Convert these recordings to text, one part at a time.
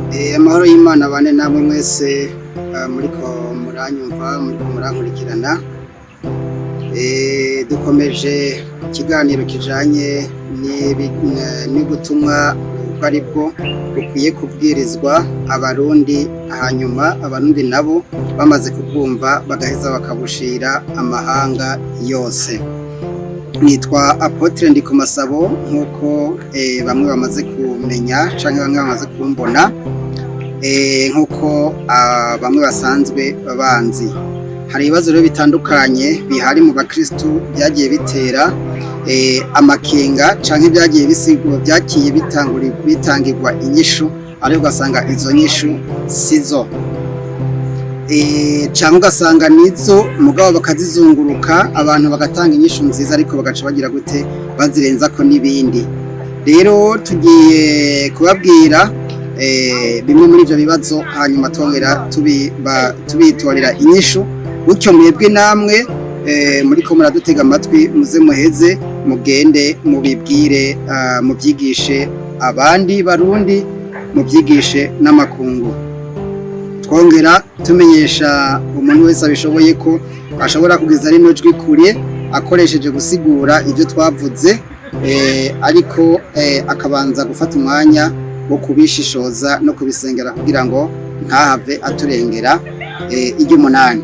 Amahoro y'Imana bane namwe mwese muriko muranyumva, muriko murankurikirana. Dukomeje ikiganiro kijanye n'ubutumwa ubwo ari bwo bukwiye kubwirizwa Abarundi, hanyuma Abarundi nabo bamaze kubwumva bagaheza bakabushira amahanga yose. Nitwa Apôtre Ndikumasabo, nk'uko bamwe bamaze kumenya canke bamwe bamaze kumbona, nk'uko bamwe basanzwe babanzi. Hari ibibazo rero bitandukanye bihari mu bakristu byagiye bitera amakenga canke byagiye bisigwa, byakiye bitangirwa inyishu, ariko ugasanga izo nyishu sizo, canke ugasanga nizo, mugabo bakazizunguruka, abantu bagatanga inyishu nziza ariko bagaca bagira gute, bazirenzako n'ibindi. Rero tugiye kubabwira bimwe muri ivyo bibazo, hanyuma twongera tubitorera inyishu, gutyo mwebwe namwe muriko muradutega amatwi muze muheze mugende mubibwire, mubyigishe abandi Barundi, mubyigishe n'amakungu. Twongera tumenyesha umuntu wese abishoboye ko ashobora kugeza rino jwi kure akoresheje gusigura ibyo twavuze, ariko akabanza gufata umwanya wo kubishishoza no kubisengera kugira ngo ntahave aturengera iry'umunani.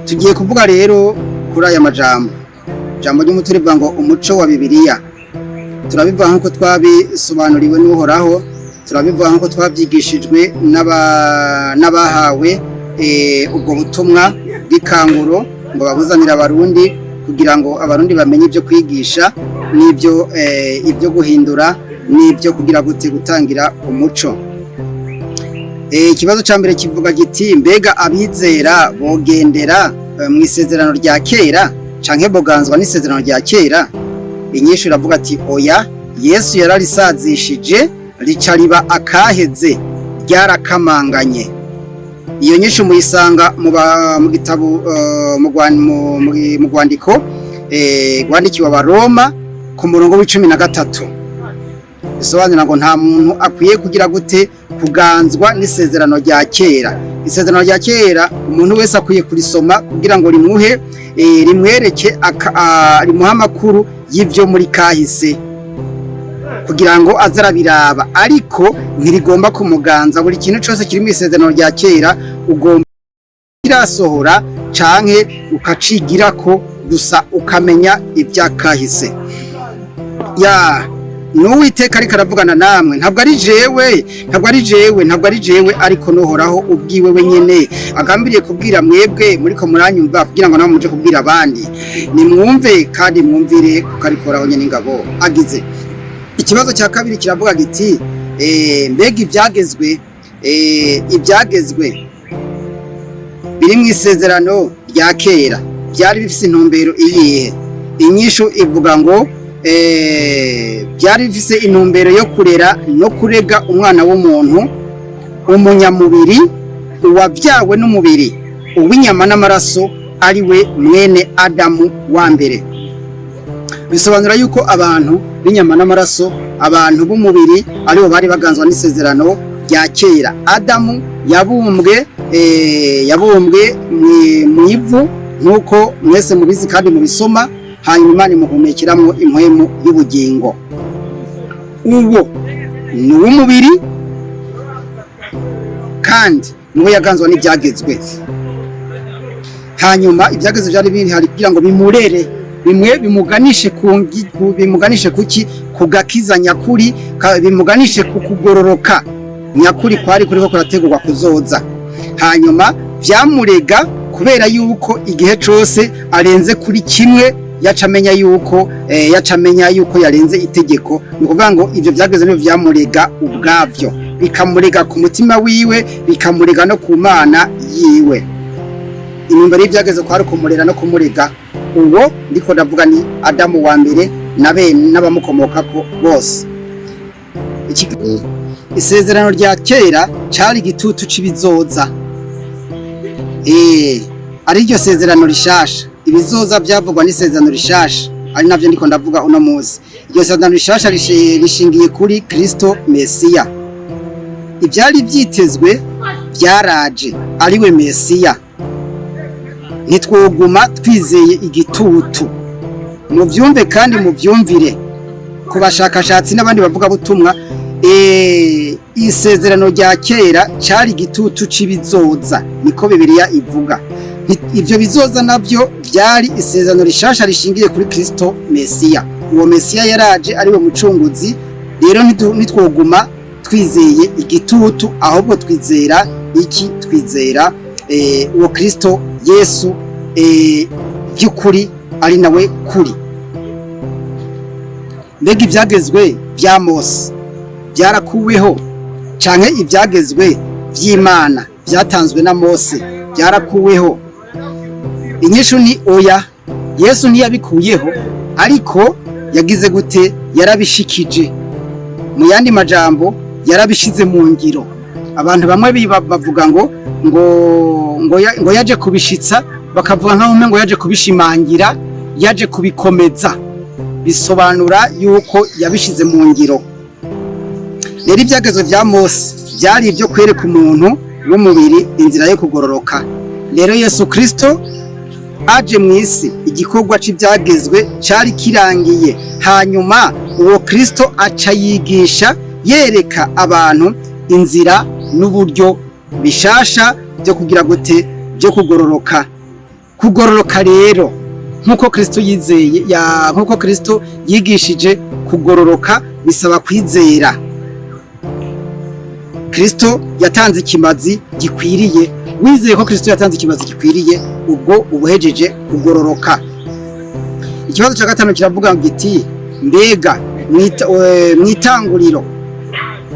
Tugiye kuvuga rero kuri aya majambo. Ijambo ry'umutwe rivuga ngo umuco wa Bibiliya. Turabivuga nk'uko twabisobanuriwe n'Uhoraho, turabivuga nk'uko twabyigishijwe n'abahawe ubwo butumwa bw'ikanguro ngo babuzanire Abarundi, kugira ngo Abarundi bamenye ibyo kwigisha n'ibyo ibyo guhindura n'ibyo kugira gute, gutangira umuco. Ikibazo ca mbere kivuga giti: mbega abizera bogendera mu isezerano rya kera canke boganzwa n'isezerano rya kera? Inyishu iravuga ati: oya, Yesu yararisazishije rica riba akaheze, ryarakamanganye. Iyo nyishu muyisanga mu gitabo mu rwandiko rwandikiwe Abaroma ku murongo wa 13, bisobanura ngo nta muntu akwiye kugira gute, kuganzwa n'isezerano rya kera. Isezerano rya kera umuntu wese akwiye kurisoma kugira ngo rimuhe rimwereke rimuhe amakuru y'ivyo muri kahise, kugira ngo aze arabiraba, ariko ntirigomba kumuganza. Buri kintu cose kiri mu isezerano rya kera ugomba kirasohora canke ukacigirako gusa, ukamenya ivyakahise. Ya n'Uwiteka ariko aravugana namwe, ntabwo ari jewe, ntabwo ari jewe, ntabwo ari jewe, ariko n'Uhoraho ubwiwe wenyene agambiriye kubwira mwebwe muriko muranyumva, kugira ngo namwe muje kubwira abandi. Nimwumve kandi mwumvire, kuko ariko Uhoraho nyene ingabo agize. Ikibazo cya kabiri kiravuga giti: mbega ibyagezwe biri mu isezerano rya kera byari bifise intumbero iyihe? Inyishu ivuga ngo byari bifise intumbero yo kurera no kurega umwana w'umuntu, umunyamubiri, uwabyawe n'umubiri, uw'inyama n'amaraso, ari we mwene Adamu wa mbere. Bisobanura yuko abantu b'inyama n'amaraso, abantu b'umubiri, aribo bari baganzwa n'isezerano rya kera. Adamu yabumbwe mu ivu, nk'uko mwese mubizi kandi mubisoma, hanyuma Imana imuhumekeramwo impwemu y'ubugingo. Uwo ni uw'umubiri kandi niwe yaganzwa n'ibyagezwe. Hanyuma ibyagezwe byari bihari kugira ngo bimurere, bimwe bimuganishe kuki? Ku gakiza nyakuri, bimuganishe ku kugororoka nyakuri kwari kuriko kurategurwa kuzoza. Hanyuma vyamurega kubera yuko igihe cose arenze kuri kimwe yaca amenya yuko yarenze itegeko. Ni ukuvuga ngo ivyo vyageze nivyo vyamurega ubwavyo, bikamurega ku mutima wiwe, bikamurega no ku Mana yiwe. Intumbero y'ivyageze kwari kumurera no kumurega. Uwo ndiko ndavuga ni Adamu wa mbere na bene n'abamukomokako bose. Isezerano rya kera cari igitutu c'ibizoza. Ariryo sezerano rishasha. Ibizoza byavugwa n'isezerano rishasha, ari navyo ndiko ndavuga uno munsi. Iryo sezerano rishasha rishingiye kuri Kristo Mesiya. Ivyari vyitezwe byaraje, ariwe Mesiya. Ntitwoguma twizeye igitutu. Muvyumve kandi muvyumvire ku bashakashatsi n'abandi bavuga butumwa. Isezerano rya kera cari igitutu c'ibizoza, niko Bibiliya ivuga. Ivyo bizoza navyo byari isezerano rishasha rishingiye kuri Kristo Mesiya. Uwo Mesiya yaraje, ariwe mucunguzi. Rero ntitwoguma twizeye igitutu, ahubwo twizera iki? Twizera uwo Kristo Yesu, by'ukuri ari nawe kuri. Mbega ibyagezwe bya Mose byarakuweho, canke ibyagezwe vy'Imana byatanzwe na Mose byarakuweho? Inyishu ni oya. Yesu ntiyabikuyeho, ariko yagize gute? Yarabishikije. Mu yandi majambo, yarabishize mu ngiro. Abantu bamwe bavuga ngo yaje kubishitsa, bakavuga nkaho ngo yaje kubishimangira, yaje kubikomeza. Bisobanura yuko yabishize mu ngiro. Rero ibyagezwe vya Mose byari ibyo kwereka umuntu w'umubiri inzira yo kugororoka. Rero Yesu Kristo aje mu isi, igikorwa c'ibyagezwe cari kirangiye. Hanyuma uwo Kristo aca yigisha, yereka abantu inzira n'uburyo bishasha byo kugira gute? Byo kugororoka. Kugororoka rero, nk'uko Kristo yizeye ya nk'uko Kristo yigishije, kugororoka bisaba kwizera Kristo yatanze ikimazi gikwiriye. Wizeye ko Kristo yatanze ikimazi gikwiriye, ubwo ubuhejeje kugororoka. Ikibazo cya gatanu kiravuga giti: mbega mwitanguriro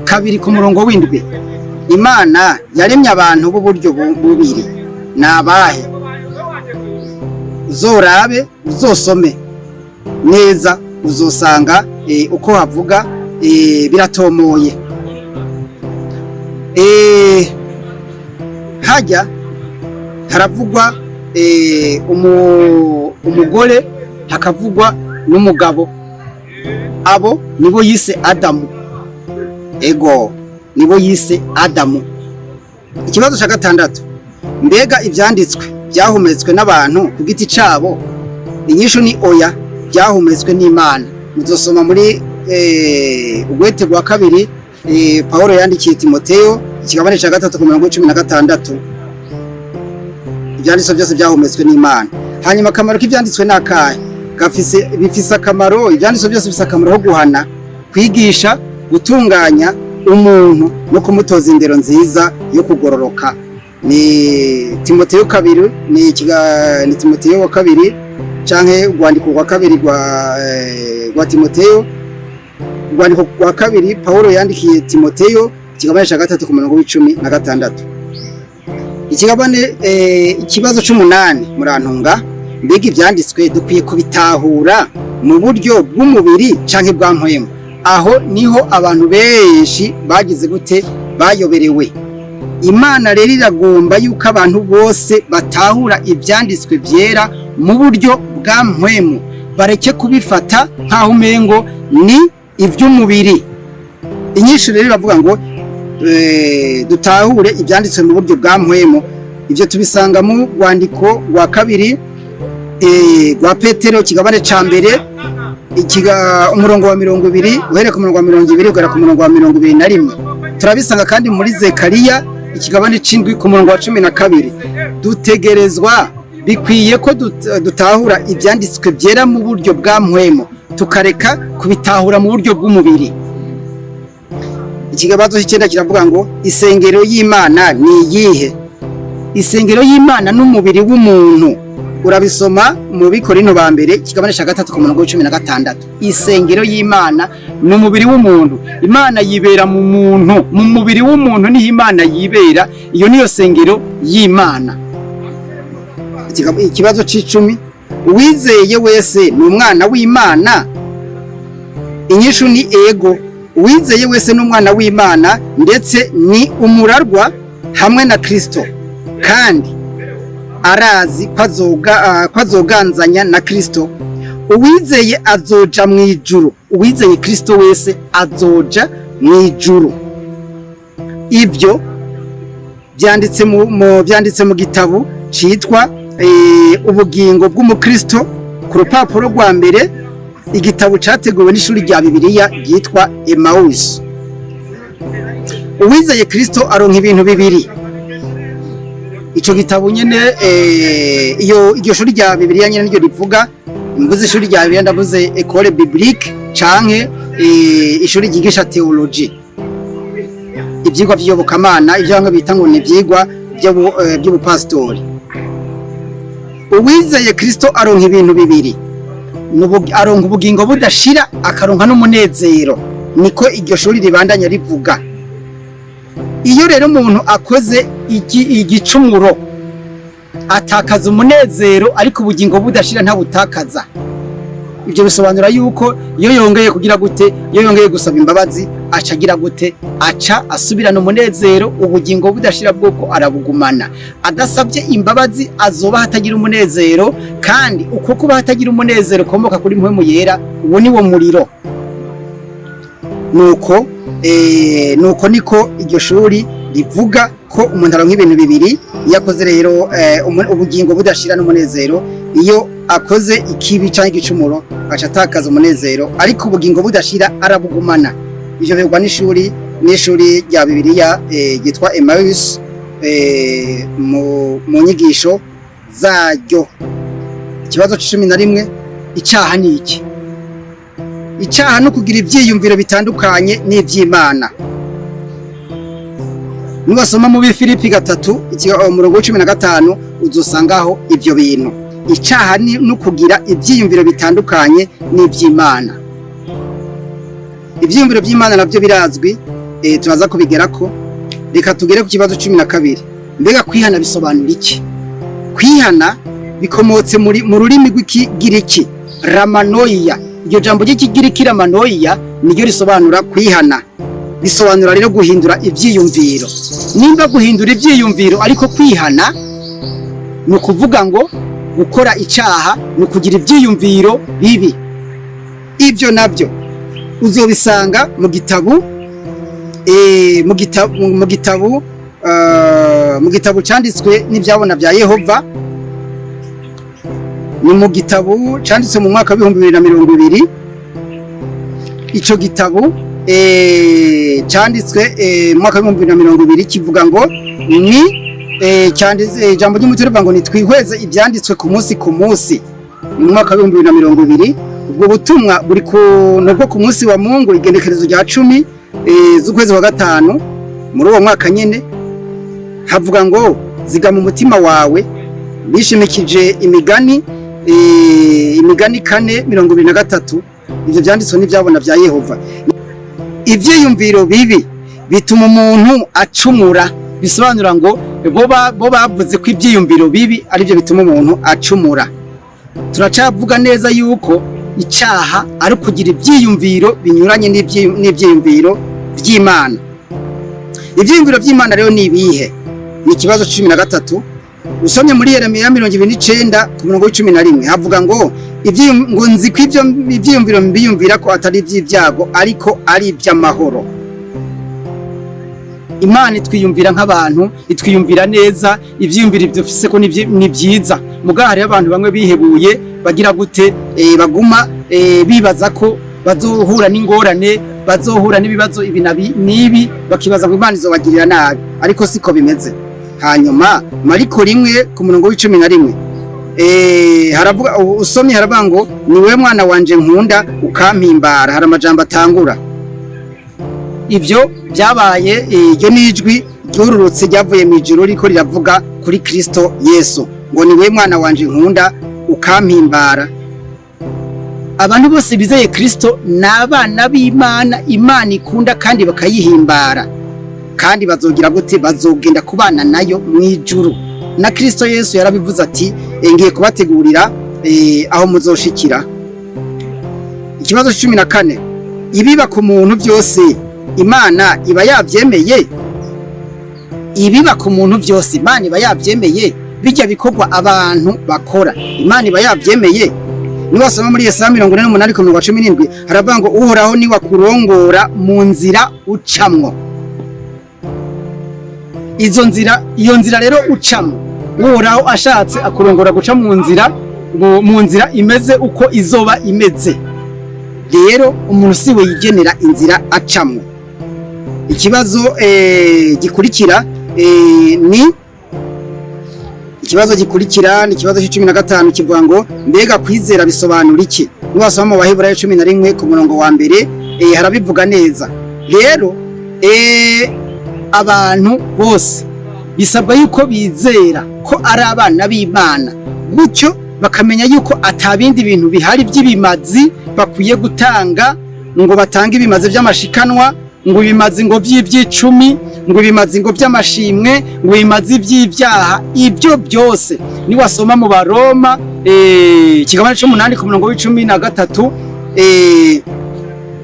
2 ku murongo w'7, Imana yaremye abantu b'uburyo bubiri, ni abahe? Uzorabe, uzosome neza, uzosanga uko havuga biratomoye. Hajya haravugwa umugore, hakavugwa n'umugabo. Abo nibo yise Adamu. Ego, nibo yise Adamu. Ikibazo cya gatandatu: mbega ibyanditswe byahumetswe n'abantu ku giti cabo? Inyishu ni oya, byahumetswe n'Imana. Muzosoma muri ugwete rwa kabiri Paulo yandikiye Timoteyo, ikigabane cya 3 ku mirongo 16. Ibyanditswe byose byahumetswe n'Imana. Hanyuma akamaro k'ibyanditswe ni akahe? Gafise bifise akamaro. Ibyanditswe byose bifise akamaro ko guhana, kwigisha, gutunganya umuntu no kumutoza indero nziza yo kugororoka. Ni Timoteyo 2, ni Timoteyo wa kabiri canke urwandiko rwa kabiri rwa Timoteyo, urwandiko rwa kabiri Paulo yandikiye Timoteyo, ikigabane cya 3 ku murongo w'16. Ikigabane ikibazo c'umunani, murantunga: mbega ivyanditswe dukwiye kubitahura mu buryo bw'umubiri canke bwa mpwemu? Aho niho abantu benshi bagize gute? Bayoberewe. Imana rero iragomba yuko abantu bose batahura ivyanditswe vyera mu buryo bwa mpwemu, bareke kubifata nk'aho umengo ni ivy'umubiri. Inyishu rero iravuga ngo dutahure ivyanditswe mu buryo bwa mpwemu. Ivyo tubisanga mu rwandiko rwa kabiri rwa Petero, kigabane ca mbere, umurongo wa 20, uhereye ku murongo wa 20 ugera ku murongo wa 21. Turabisanga kandi muri Zekariya, ikigabane c'indwi, ku murongo wa 12. Dutegerezwa, bikwiye ko dutahura ivyanditswe byera mu buryo bwa mpwemu, tukareka kubitahura mu buryo bw'umubiri. Ikibazo cy'icyenda kiravuga ngo: isengero y'Imana ni iyihe? Isengero y'Imana n'umubiri w'umuntu. Urabisoma mu Bikorino ba mbere, ikigabane cya 3 ku murongo w'16. Isengero y'Imana ni umubiri w'umuntu. Imana yibera mu muntu, mu mubiri w'umuntu niho Imana yibera. Iyo niyo sengero y'Imana. Ikibazo c'icumi: uwizeye wese ni umwana w'Imana? Inyishu ni ego, uwizeye wese ni umwana w'Imana, ndetse ni umurarwa hamwe na Kristo, kandi Arazi ko ko azoganzanya na Kristo. Uwizeye azoja mu ijuru. Uwizeye Kristo wese azoja mu ijuru. Ibyo byanditse mu gitabo citwa Ubugingo bw'Umukristo, ku rupapuro rwa mbere, igitabo categuwe n'ishuri rya Bibiliya ryitwa Emmaus. Uwizeye Kristo aronka ibintu bibiri. Ico gitabo nyene, iyo iryo shuri rya Bibiliya nyene niryo rivuga. Mvuze ishuri rya Bibiliya, ndavuze École Biblique canke ishuri ryigisha théologie, ivyigwa vy'iyobokamana, ivyo bamwe bita ngo ni ivyigwa vy'ubupasitori. Uwizeye Kristo aronka ibintu bibiri: aronka ubugingo budashira, akaronka n'umunezero. Niko iryo shuri ribandanya rivuga. Iyo rero umuntu akoze igicumuro, atakaza umunezero, ariko ubugingo budashira ntabutakaza. Ibyo bisobanura yuko iyo yongeye kugira gute, iyo yongeye gusaba imbabazi, aca agira gute? Aca asubirana umunezero. Ubugingo budashira bwoko arabugumana. Adasabye imbabazi, azoba hatagira umunezero, kandi uko kuba hatagira umunezero komoka kuri Mpwemu Yera, uwo ni wo muriro. Nuko niko iryo shuri rivuga ko umuntu aronka ibintu bibiri iyo akoze rero ubugingo budashira n'umunezero. Iyo akoze ikibi cyangwa igicumuro, aca atakaza umunezero, ariko ubugingo budashira arabugumana. Ivyo bigwa n'ishuri rya Bibiliya ryitwa Emmaus mu nyigisho zaryo. Ikibazo 11: icyaha ni iki? Icyaha no kugira ivyiyumviro bitandukanye n'ivy'Imana. Nubasoma mu Bifilipi 3, umurongo wa 15, uzosangaho ivyo bintu. Icyaha ni no kugira ivyiyumviro bitandukanye n'ivy'Imana. Ivyiyumviro by'Imana navyo birazwi, turaza kubigerako. Reka tugere ku kibazo 12: mbega kwihana bisobanura iki? Kwihana bikomotse mu rurimi rw'Ikigiriki ramanoia. Iryo jambo ry'Ikigiriki ramanoia niryo risobanura kwihana. Bisobanura rero guhindura ivyiyumviro. Nimba guhindura ivyiyumviro ariko kwihana, ni ukuvuga ngo gukora icaha ni ukugira ivyiyumviro bibi. Ibyo nabyo uzobisanga mu gitabo canditswe n'ivyabona vya Yehova. Ni mu gitabo canditswe mu mwaka wa 2020. Ico gitabo canditswe mu mwaka wa 2020 kivuga ngo ni cyanditse ijambo ry'umutwe rivuga ngo nitwihweze ivyanditswe ku munsi ku munsi. Ni mu mwaka wa 2020. Ubwo butumwa buri ku nubwo ku munsi wa Mungu, igenekerezo rya 10 z'ukwezi wa gatanu muri uwo mwaka nyene, havuga ngo zigama umutima wawe, bishimikije Imigani 4:23. Ivyo vyanditswe n'ivyabona vya Yehova. Ivyiyumviro bibi bituma umuntu acumura. Bisobanura ngo bo bavuze ko ivyiyumviro bibi arivyo bituma umuntu acumura. Turacavuga neza yuko icaha ari ukugira ivyiyumviro binyuranye n'ivyiyumviro vy'Imana. Ivyiyumviro vy'Imana rero ni ibihe? Ni ikibazo 13. Usomye muri Yeremiya 29 ku murongo wa 11, havuga ngo ngo nzi ko ivyo ivyiyumviro mbiyumvira ko atari ivy'ibyago, ariko ari ivy'amahoro. Imana itwiyumvira nk'abantu, itwiyumvira neza. Ivyiyumviro dufise ko ni vyiza. Mugabo hariho abantu bamwe bihebuye, bagira gute, baguma bibaza ko bazohura n'ingorane, bazohura n'ibibazo ibi na n'ibi, bakibaza ngo Imana izobagirira nabi, ariko siko bimeze. Hanyuma Mariko 1 ku murongo wa 11, haravuga, usomye haravuga ngo ni wewe mwana wanje nkunda, ukampimbara. Hari amajambo atangura. Ivyo byabaye, iryo nijwi ryururutse ryavuye mu ijuru riko riravuga kuri Kristo Yesu ngo ni we mwana wanje nkunda, ukampimbara. Abantu bose bizeye Kristo ni abana b'Imana, Imana ikunda kandi bakayihimbara. Kandi bazogira gute? Bazogenda kubana nayo mu ijuru. Na Kristo Yesu yarabivuze ati ngiye kubategurira aho muzoshikira. Ikibazo 14: ibiba ku muntu byose Imana iba yavyemeye? Ibiba ku muntu byose Imana iba yavyemeye? Bijya bikorwa abantu bakora, Imana iba yavyemeye? Niwasoma muri Yesaya 48 ku mirongo 17, haravuga ngo Uhoraho niwe akurongora mu nzira ucamwo. Izo nzira, iyo nzira rero ucamwo, Uhoraho ashatse akurongora guca mu nzira, mu nzira imeze uko izoba imeze. Rero umuntu siwe yigenera inzira acamwo. Ikibazo gikurikira ni ikibazo gikurikira ni ikibazo cya 15, kivuga ngo mbega kwizera bisobanura iki? Niwasoma mu Baheburayo 11 ku murongo wa mbere, harabivuga neza. Rero abantu bose bisabwa yuko bizera ko ari abana b'Imana, gutyo bakamenya yuko atabindi bintu bihari by'ibimazi bakwiye gutanga, ngo batange ibimazi by'amashikanwa, ngo ibimazi ngo by'iby'icumi, ngo ibimazi ngo by'amashimwe, ngo ibimazi by'ibyaha. Ibyo byose niwasoma mu Baroma ikigabane c'umunani ku murongo wa 13,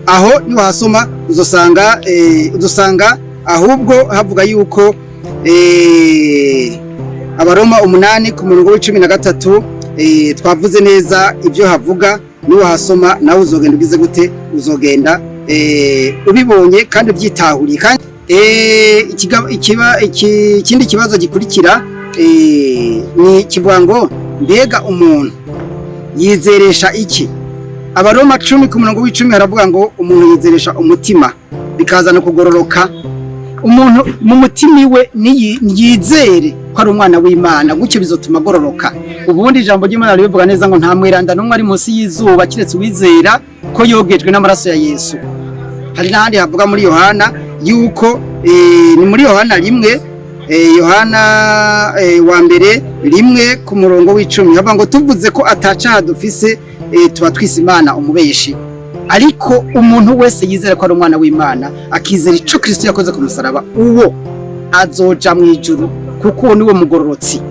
aho niwahasoma uzosanga ahubwo havuga yuko Abaroma 8 ku murongo wa 13, twavuze neza ibyo havuga. Niwahasoma nawe uzogenda ugize gute? Uzogenda ubibonye kandi ubyitahuriye. Kandi ikindi kibazo gikurikira ni kivuga ngo mbega umuntu yizeresha iki? Abaroma 10 ku murongo wa 10 haravuga ngo umuntu yizeresha umutima bikazana kugororoka. Umuntu mu mutima iwe yizere ko ari umwana w'Imana, gutyo bizotuma agororoka. Ubundi ijambo ry'Imana ribivuga neza ngo nta mweranda n'umwe ari munsi y'izuba kiretse uwizera ko yogejwe n'amaraso ya Yesu. Hari n'ahandi havuga muri Yohana yuko ni muri Yohana 1, Yohana wa mbere 1 ku murongo wa 10, havuga ngo tuvuze ko atacaha dufise, tuba twise Imana umubeshi. Ariko umuntu wese yizera ko ari umwana w'Imana, akizera ico Kristo yakoze ku musaraba, uwo azoja mu ijuru, kuko uwo niwe mugororotsi.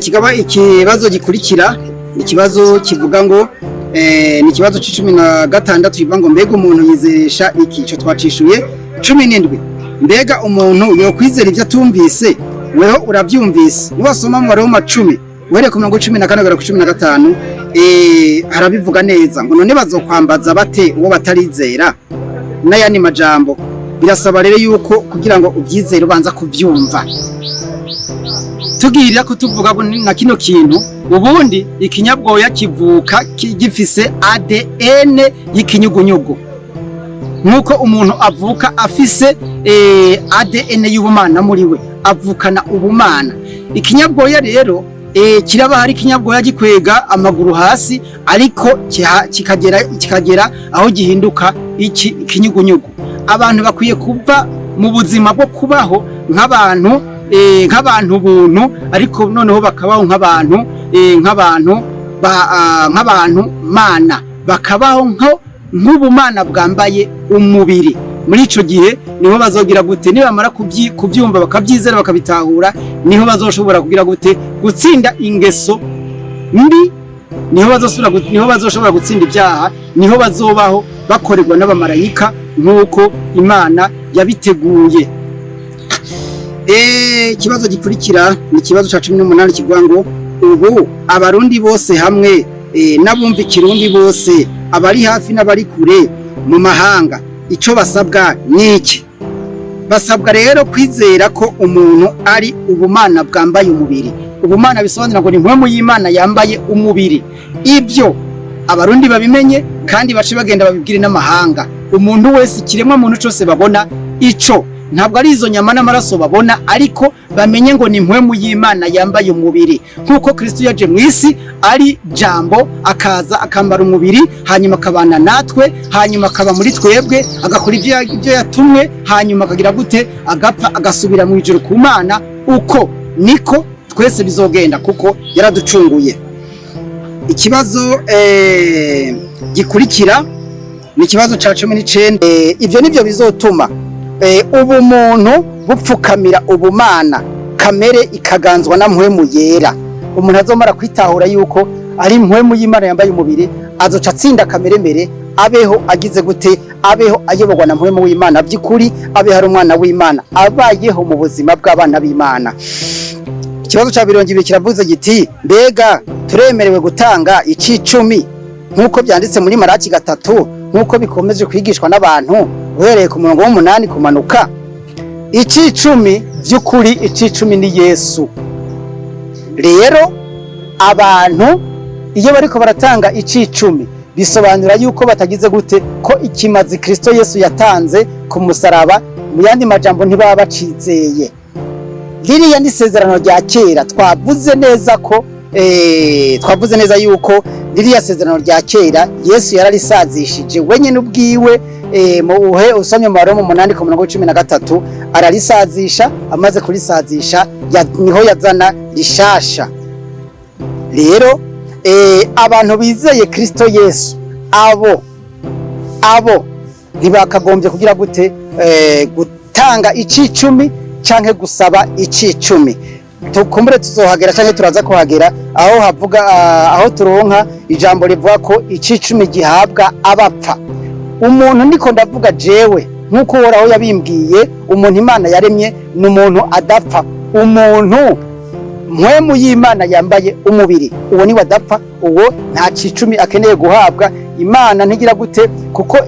Kigaba ikibazo gikurikira ni ikibazo kivuga ngo ni ikibazo ca 16, kivuga ngo mbega umuntu yizeresha iki? Ico twacishuye. 17, mbega umuntu yokwizera ibyo atumvise? Weho urabyumvise. Niwasoma mu Baroma 10 uhereye ku mirongo 14 kugera ku 15, harabivuga neza ngo none bazokwambaza bate uwo batarizera? N'ayandi majambo, birasaba rero yuko kugira ngo ubyizere ubanza kubyumva. Tugirira ko tuvuga ngo na kino kintu, ubundi ikinyabwoya kivuka gifise ADN y'ikinyugunyugu, nk'uko umuntu avuka afise ADN y'ubumana muri we, avukana ubumana. Ikinyabwoya rero kiraba hari ikinyabwoya gikwega amaguru hasi, ariko kikagera aho gihinduka iki ikinyugunyugu. Abantu bakwiye kuva mu buzima bwo kubaho nk'abantu buntu, ariko noneho bakabaho nk'abantu mana, bakabaho nk'ubumana bwambaye umubiri. Muri ico gihe niho bazogira gute? Nibamara kubyumva, bakabyizera, bakabitahura, niho bazoshobora kugira gute? Gutsinda ingeso mbi. Niho bazoshobora gutsinda ibyaha, niho bazobaho bakorerwa n'abamarayika nk'uko Imana yabiteguye. Ikibazo gikurikira ni ikibazo ca 18, kivuga ngo ubu Abarundi bose hamwe n'abumva ikirundi bose, abari hafi n'abari kure mu mahanga, ico basabwa ni iki? Basabwa rero kwizera ko umuntu ari ubumana bwambaye umubiri. Ubumana bisobanura ngo ni impwemu y'Imana yambaye umubiri. Ibyo Abarundi babimenye kandi bace bagenda babibwire n'amahanga. Umuntu wese, ikiremwa muntu cyose babona, ico ntabwo ari izo nyama n'amaraso babona, ariko bamenye ngo ni impwemu y'Imana yambaye umubiri, nk'uko Kristo yaje mu isi ari Jambo, akaza akambara umubiri, hanyuma akabana natwe, hanyuma akaba muri twebwe, agakora ibyo yatumwe, hanyuma akagira gute? Agapfa, agasubira mu ijuru ku Mana. Uko niko twese bizogenda, kuko yaraducunguye. Ikibazo gikurikira ni ikibazo ca 19. Ibyo nibyo bizotuma ubumuntu bupfukamira ubumana, kamere ikaganzwa na Mpwemu Yera. Umuntu azomara kwitahura yuko ari mpwemu y'Imana yambaye umubiri, azoca atsinda kamere mbere, abeho agize gute? Abeho ayoborwa na Mpwemu w'Imana by'ukuri, abeho ari umwana w'Imana, abayeho mu buzima bw'abana b'Imana. Ikibazo ca 20 kiravuze giti: mbega turemerewe gutanga icicumi nk'uko byanditse muri Maraki 3, nk'uko bikomeje kwigishwa n'abantu uhereye ku murongo w'8 kumanuka? Icicumi by'ukuri, icicumi ni Yesu. Rero abantu iyo bariko baratanga icicumi, bisobanura yuko batagize gute ko ikimazi Kristo Yesu yatanze ku musaraba. Mu yandi majambo, ntibaba bacizeye. Ririya ni isezerano rya kera. Twavuze neza yuko ririya sezerano rya kera Yesu yararisazishije wenyine ubwiwe. Mu uhe usomye mu Baroma 8 ku murongo 13, ararisazisha. Amaze kurisazisha, niho yazana rishasha. Rero abantu bizeye Kristo Yesu, abo ntibakagombye kugira gute gutanga icicumi canke gusaba icicumi. Tukumbure tuzohagera canke turaza kuhagera aho havuga, aho turonka ijambo rivuga ko icicumi gihabwa abapfa. Umuntu, ndiko ndavuga jewe nk'uko Uhoraho yabimbwiye, umuntu Imana yaremye ni umuntu adapfa. Umuntu mpwemu y'Imana yambaye umubiri, uwo niwe adapfa. Uwo nta cicumi akeneye guhabwa. Imana ntigira gute kuko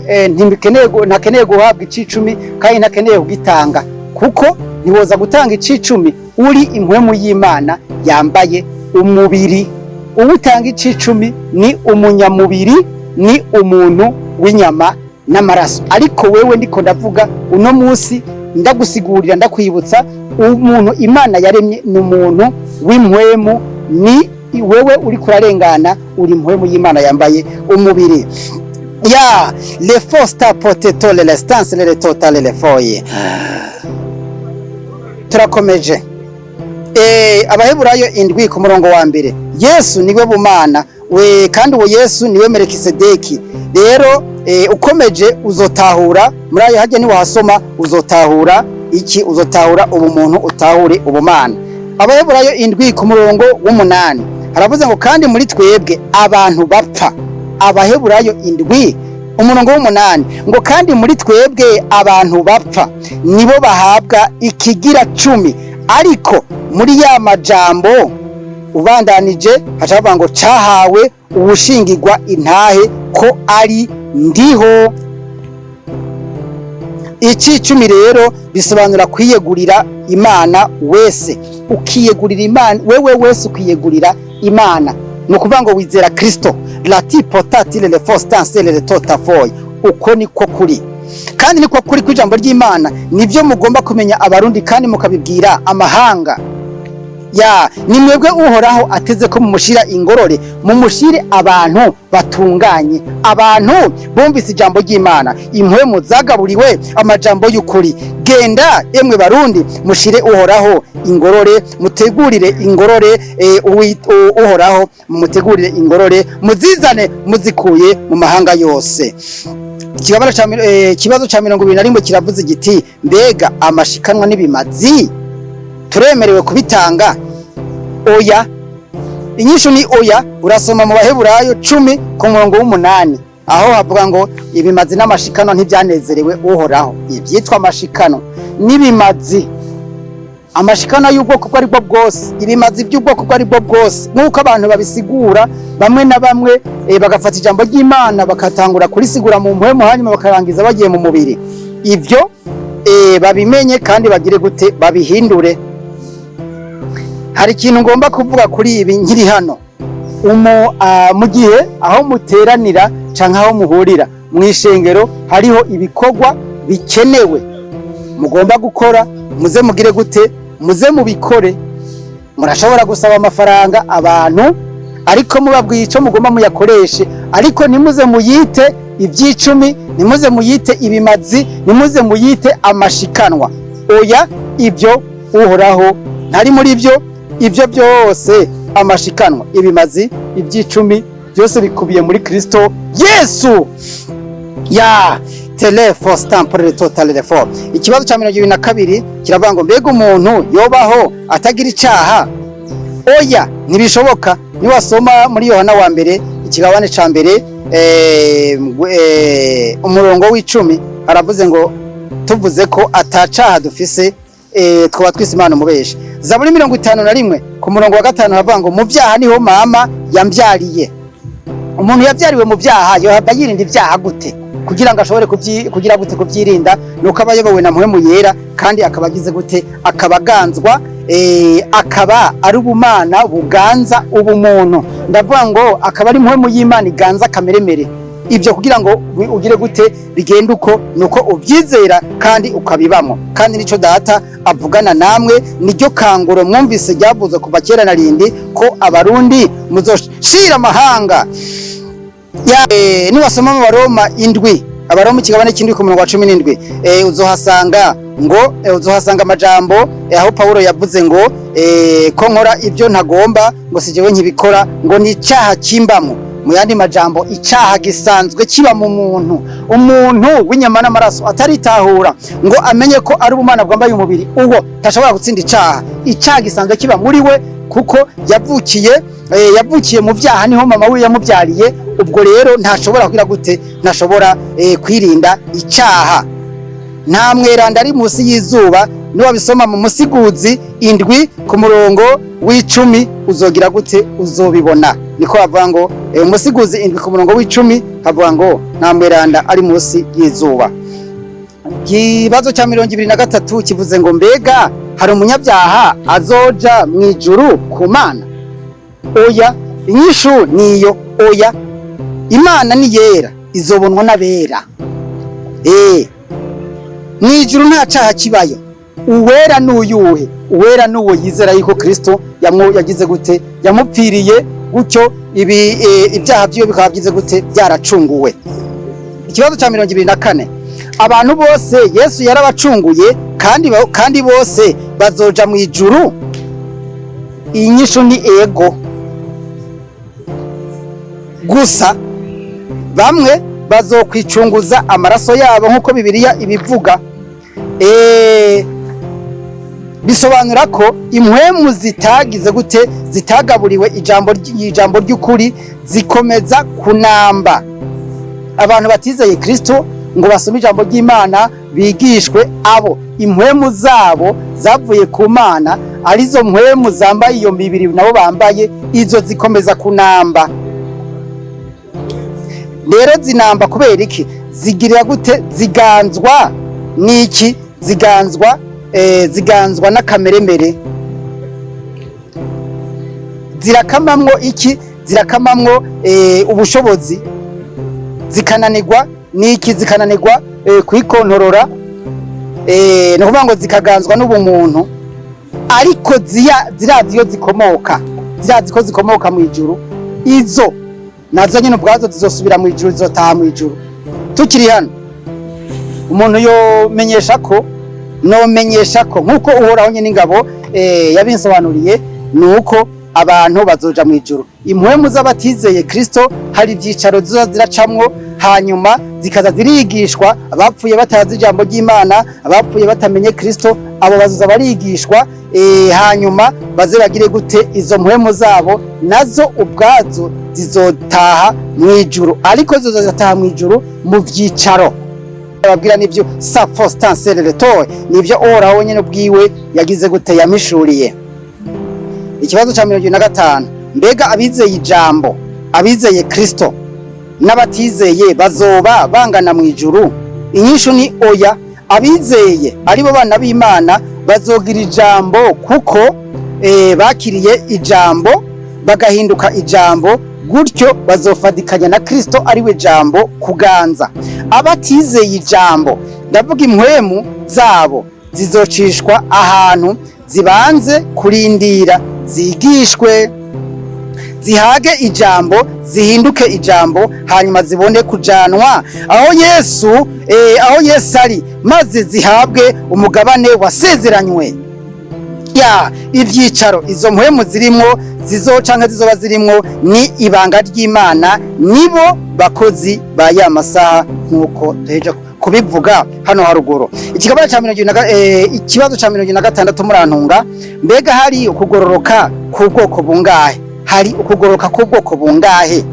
ntakeneye guhabwa icicumi kandi ntakeneye kugitanga, kuko ntiwoza gutanga icicumi uri impwemu y'Imana yambaye umubiri. Uwutanga icicumi ni umunyamubiri, ni umuntu w'inyama n'amaraso. Ariko wewe ndiko ndavuga uno munsi, ndagusigurira, ndakwibutsa, umuntu Imana yaremye ni umuntu w'impwemu. Ni wewe uri kurarengana, uri impwemu y'Imana yambaye umubiri. Ya le fosta poteto le restance le total le foye. Turakomeje. Abaheburayo 7 ku murongo wa 1: Yesu niwe bumana we, kandi uwo Yesu niwe Melikisedeki. Rero ukomeje uzotahura muri ayo hajya, niwahasoma uzotahura iki? Uzotahura ubumuntu, utahure ubumana. Abaheburayo 7 ku murongo w'8 haravuze ngo: kandi muri twebwe abantu bapfa. Abaheburayo 7 umurongo w'8 ngo: kandi muri twebwe abantu bapfa nibo bahabwa ikigira cumi. Ariko muri ya majambo ubandanije haca bavuga ngo cahawe uwushingirwa intahe ko ari ndiho. Icicumi rero bisobanura kwiyegurira Imana wese, ukiyegurira Imana wewe wese, ukiyegurira Imana. Ni ukuvuga ngo wizera Kristo lati potatile le fostanse le totafoy. Uko niko kuri, kandi niko kuri kw'ijambo ry'Imana. Nibyo mugomba kumenya, Abarundi, kandi mukabibwira amahanga. Ya ni mwebwe Uhoraho ateze ko mumushira ingorore, mumushire abantu batunganye, abantu bumvise ijambo ry'Imana, impwemu zagaburiwe amajambo y'ukuri. Genda emwe Barundi, mushire Uhoraho ingorore, mutegurire ingorore Uhoraho, mutegurire ingorore, muzizane muzikuye mu mahanga yose. Ikibazo ca 21 kiravuze giti: mbega amashikanwa n'ibimazi turemerewe kubitanga? Oya, inyishu ni oya. Urasoma mu Baheburayo 10 ku murongo w'8, aho havuga ngo ibimazi n'amashikano ntibyanezerewe Uhoraho. Ibyitwa amashikano n'ibimazi, amashikano y'ubwoko ubwo ari bwo bwose, ibimazi by'ubwoko ubwo ari bwo bwose, nk'uko abantu babisigura bamwe na bamwe, bagafata ijambo ry'Imana bakatangura kurisigura mu mpwemu, hanyuma bakarangiza bagiye mu mubiri. Ibyo babimenye kandi bagire gute? Babihindure. Hari ikintu ngomba kuvuga kuri ibi nkiri hano. Mu gihe aho muteranira canke aho muhurira mu ishengero hariho ibikorwa bikenewe mugomba gukora, muze mugire gute? Muze mubikore. Murashobora gusaba amafaranga abantu, ariko mubabwiye ico mugomba muyakoreshe. Ariko ntimuze muyite iby'icumi, ntimuze muyite ibimazi, ntimuze muyite amashikanwa. Oya, ibyo Uhoraho ntari muri byo. Ibyo byose, amashikanwa, ibimazi, iby'icumi, byose bikubiye muri Kristo Yesu. Ya telefo stampore total telefo. Ikibazo cya 22 kiravuga ngo: mbega umuntu yobaho atagira icaha? Oya, ntibishoboka. Niwasoma muri Yohana wa mbere ikigabane ca mbere, umurongo w'10, haravuze ngo tuvuze ko atacaha dufise. Twaba twise Imana umubeshi. Zaburi 51 ku murongo wa 5 havuga ngo: "Mu byaha niho mama yambyariye." Umuntu yabyariwe mu byaha yohava yirinda ibyaha gute? Kugira ngo ashobore kugira gute kubyirinda, nuko aba ayobowe na Mpwemu Yera, kandi akaba agize gute? Akaba aganzwa, akaba ari ubumana buganza ubumuntu. Ndavuga ngo akaba ari Mpwemu y'Imana iganza kameremere. Ibyo kugira ngo ugire gute bigende uko, nuko ubyizera kandi ukabibamo. Kandi nico Data avugana namwe, niryo kanguro mwumvise ryavuze kuva kera na rindi ko Abarundi muzoshira amahanga ya. Niwasoma mu Baroma 7, Abaroma ikigabane cy'indwi ku murongo wa 17, uzohasanga ngo uzohasanga amajambo aho Paulo yavuze ngo ko nkora ibyo ntagomba, ngo si jewe nkibikora, ngo ni icyaha kimbamo. Mu yandi majambo, icyaha gisanzwe kiba mu muntu. Umuntu w'inyama n'amaraso ataritahura ngo amenye ko ari ubumana bwambaye umubiri, uwo ntashobora gutsinda icyaha. Icyaha gisanzwe kiba muri we kuko yavukiye mu byaha, niho mama we yamubyariye. Ubwo rero ntashobora kugira gute? Ntashobora kwirinda icyaha. Nta mweranda ari munsi y'izuba. Niwabisoma mu Musiguzi 7 ku murongo w'10, uzogira gute? Uzobibona. Niko bavuga ngo Umusiguzi 7 ku murongo w'10 havuga ngo nta mweranda ari munsi y'izuba. Ikibazo cya 23 kivuze ngo: mbega hari umunyabyaha azoja mu ijuru ku Mana? Oya. Inyishu niyo oya. Imana ni yera, izobonwa n'abera. Mu ijuru nta caha kibayo. Uwera n'uyuhe? Uwera n'uwo yizera yuko Kristo yagize gute? Yamupfiriye, gutyo ibi ibyaha byiwe bikaba byize gute? Byaracunguwe. Ikibazo cya 24: abantu bose Yesu yarabacunguye, kandi bose bazoja mu ijuru? Iyi nyishu ni ego. Gusa bamwe bazokwicunguza amaraso yabo nk'uko Bibiliya ibivuga. Bisobanura ko impwemu zitagize gute? Zitagaburiwe ijambo ry'ukuri zikomeza kunamba. Abantu batizeye Kristo ngo basome ijambo ry'Imana bigishwe, abo impwemu zabo zavuye ku Mana, arizo mpwemu zambaye iyo mibiri nabo bambaye, izo zikomeza kunamba. Rero zinamba kubera iki? Zigirira gute? Ziganzwa n'iki? Ziganzwa n'akameremere. Zirakamamwo iki? Zirakamamwo ubushobozi, zikananirwa n'iki? Zikananirwa kwikontorora. Ni ukuvuga ngo zikaganzwa n'ubumuntu, ariko zirazi iyo zikomoka, zirazi ko zikomoka mu ijuru. Izo nazo nyine ubwazo zizosubira mu ijuru, zizotaha mu ijuru. Tukiri hano, umuntu yomenyesha ko, nomenyesha ko nk'uko Uhoraho nyine ingabo yabinsobanuriye, ni uko abantu bazoja mu ijuru. Impwemu z'abatizeye Kristo hari ibyicaro ziza ziracamwo, hanyuma zikaza zirigishwa. Abapfuye batazi ijambo ry'Imana, abapfuye batamenye Kristo, abo bazoza barigishwa, hanyuma baze bagire gute? Izo mpwemu zabo nazo ubwazo zizotaha mu ijuru, ariko zizataha mu ijuru mu vyicaro. Ababwira nivyo sa Faustin Sereretoe, nivyo Uhoraho nyene ubwiwe yagize gute? Yamishuriye. Ikibazo ca 25: mbega abizeye ijambo, abizeye Kristo n'abatizeye bazoba bangana mu ijuru? Inyishu ni oya. Abizeye aribo bana b'Imana bazogira ijambo, kuko bakiriye ijambo bagahinduka ijambo, gutyo bazofadikanya na Kristo ariwe jambo kuganza. Abatizeye ijambo, ndavuga impwemu zabo zizocishwa ahantu zibanze kurindira zigishwe, zihage ijambo, zihinduke ijambo, hanyuma zibone kujanwa aho Yesu ari, maze zihabwe umugabane wasezeranywe. Ya ibyicaro izo mpwemu zirimwo zizoca zizoba zirimwo ni ibanga ry'Imana, nibo bakozi ba ya masaha nk'uko duheje kubivuga hano haruguru. Ikigabane ca mirongo ibiri na ikibazo ca 26, murantunga: mbega hari ukugororoka k'ubwoko bungahe? Hari ukugororoka k'ubwoko bungahe?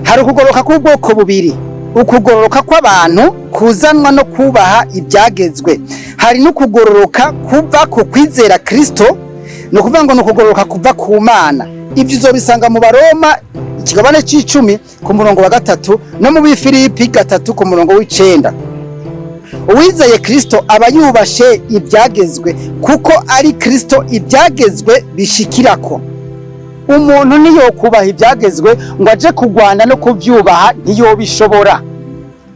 Hari ukugororoka k'ubwoko bubiri. Ukugororoka kw'abantu kuzanwa no kubaha ibyagezwe, hari n'ukugororoka kuva ku kwizera Kristo, ni ukuvuga ngo ni ukugororoka kuva ku Mana. Ibyo uzobisanga mu Baroma ikigabane c'icumi ku murongo wa 3, no mu Bifilipi 3 ku murongo w'9. Uwizeye Kristo aba yubashe ibyagezwe, kuko ari Kristo ibyagezwe bishikirako. Umuntu niyo kubaha ibyagezwe ngo aje kugwana no kubyubaha, ntiyobishobora.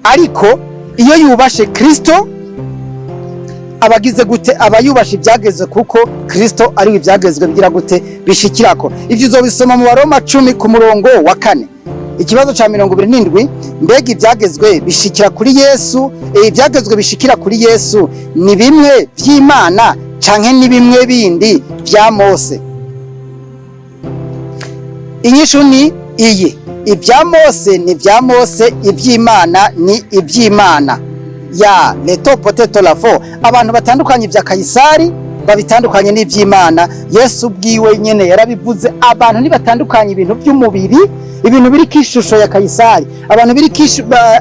Ariko iyo yubashe Kristo aba agize gute? Aba yubashe ibyagezwe, kuko Kristo ari ibyagezwe bigira gute? Bishikirako. Ibyo uzobisoma mu Baroma 10 ku murongo wa 4. Ikibazo ca 27: mbega ibyagezwe bishikira kuri Yesu, ibyagezwe bishikira kuri Yesu ni bimwe vy'Imana canke ni bimwe bindi vya Mose? Inyishu ni iyi: ibya Mose ni ibya Mose, iby'Imana ni iby'Imana. Ya leto poteto lafo, abantu batandukanye ibya Kayisari babitandukanye n'iby'Imana. Yesu ubwiwe nyene yarabivuze: abantu ntibatandukanye ibintu by'umubiri, ibintu biriko ishusho ya Kayisari, abantu biriko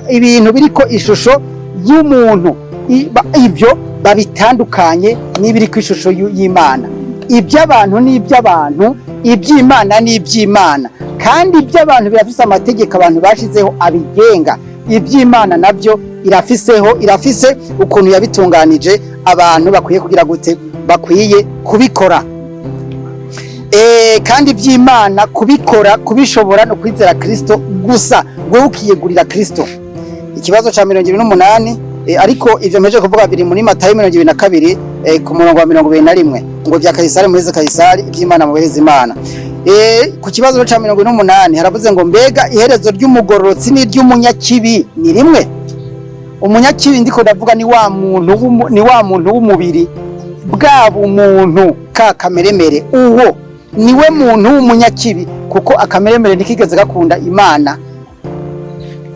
ibintu biriko ishusho y'umuntu, ibyo babitandukanye n'ibiriko ishusho y'Imana. Iby'abantu ni iby'abantu, iby'Imana ni iby'Imana. Kandi iby'abantu birafise amategeko abantu bashizeho abigenga, iby'Imana nabyo irafise ukuntu yabitunganije, abantu bakwiye kugira gute? Bakwiye kubikora. Kandi iby'Imana kubikora, kubishobora no kwizera Kristo gusa, wewe ukiyegurira Kristo. Ikibazo ca 28, ariko ivyo mpeje kuvuga biri muri Matayo 22, ku murongo wa 21, ngo bya Kayisari muheze Kayisari, iby'Imana muhereze Imana. Ku kibazo ca 48 haravuze ngo: mbega iherezo ry'umugororotsi n'iry'umunyakibi ni rimwe? Umunyakibi ndiko ndavuga ni wa muntu w'umubiri, bwa bumuntu ka kameremere. Uwo niwe muntu w'umunyakibi, kuko akameremere ntikigeze gakunda Imana,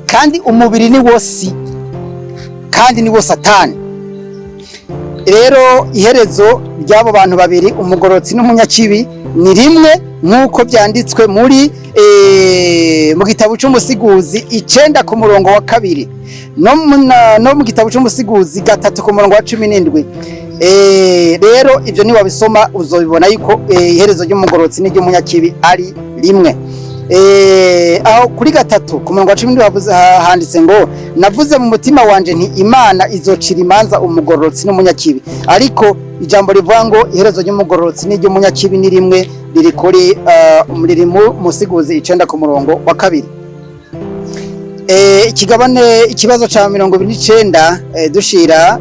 kandi umubiri ni wo si, kandi ni wo Satani. Rero iherezo ry'abo bantu babiri, umugororotsi n'umunyakibi, ni rimwe, nk'uko byanditswe muri mu gitabo c'Umusiguzi 9 ku murongo wa 2, no mu gitabo c'Umusiguzi 3 ku murongo wa 17. Rero ivyo niwabisoma uzobibona yuko iherezo ry'umugororotsi n'iry'umunyakibi ari rimwe. Aho kuri 3 ku murongo wa 17 handitse ngo: navuze mu mutima wanje nti: Imana izocira imanza umugororotsi n'umunyakibi. Ariko ijambo rivuga ngo iherezo ry'umugororotsi n'iry'umunyakibi ni rimwe riri kuri riri mu Musiguzi 9 ku murongo wa 2. Ikigabane ikibazo ca 29, dushira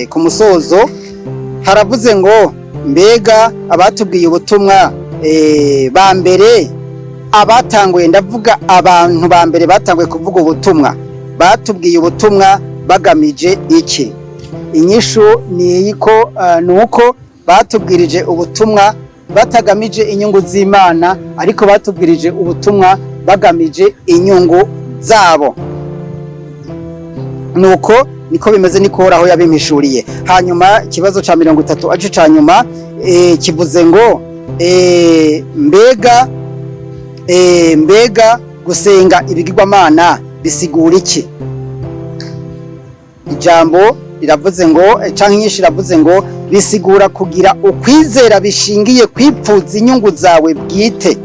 ku musozo, haravuze ngo: mbega abatubwiye ubutumwa ba mbere, abatanguye, ndavuga abantu ba mbere batanguye kuvuga ubutumwa, batubwiye ubutumwa bagamije iki? Inyishu ni iyi ko ni uko batubwirije ubutumwa batagamije inyungu z'Imana, ariko batubwirije ubutumwa bagamije inyungu zabo. Nuko niko bimeze, niko Uhoraho yabimpishuriye. Hanyuma ikibazo ca 30, arico ca nyuma, kivuze ngo: mbega gusenga ibigirwamana bisigura iki? Ijambo riravuze ngo, canke inyinshi iravuze ngo: bisigura kugira ukwizera bishingiye kwipfuza inyungu zawe bwite,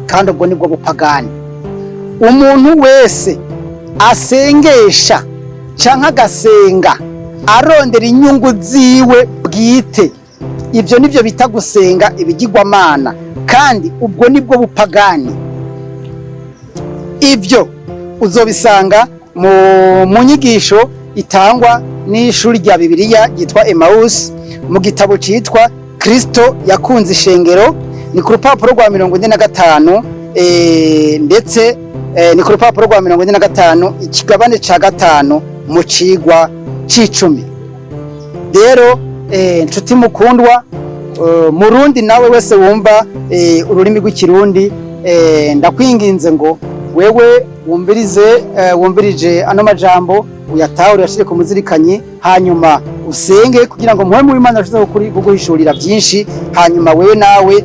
kandi ubwo nibwo bupagani. Umuntu wese asengesha canke agasenga arondera inyungu ziwe bwite, ibyo nibyo bita gusenga ibigirwamana, kandi ubwo nibwo bupagani. Ibyo uzobisanga mu nyigisho itangwa n'ishuri rya Bibiliya ryitwa Emmaus, mu gitabo citwa Kristo yakunze ishengero, ni ku rupapuro rwa 45, ndetse ni ku rupapuro rwa 45, ikigabane ca 5, mu cigwa c'icumi. Rero nshuti mukundwa, murundi nawe wese wumva ururimi rw'Ikirundi, ndakwinginze ngo wewe wumvirize, wumvirije ano majambo, uyatahure, uyashire ku muzirikanyi, hanyuma usenge kugira ngo Mpwemu w'Imana ashobore kuguhishurira byinshi, hanyuma wewe nawe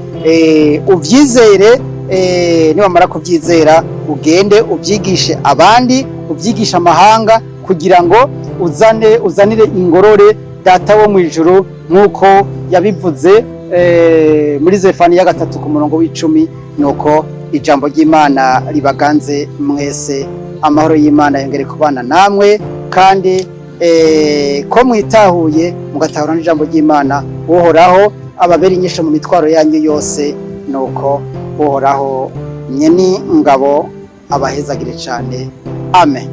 uvyizere. Niwamara kubyizera, ugende ubyigishe abandi, ubyigishe amahanga, kugira ngo uzanire ingorore Data wo mu ijuru, nk'uko yabivuze muri Zefaniya 3 ku murongo w'10. Nuko ijambo ry'Imana ribaganze mwese. Amahoro y'Imana yongere kubana namwe, kandi ko mwitahuye mugatahura n'ijambo ry'Imana, Uhoraho ababera inyisho mu mitwaro yanyu yose. Nuko Uhoraho nyeni ngabo abahezagire cyane. Amen.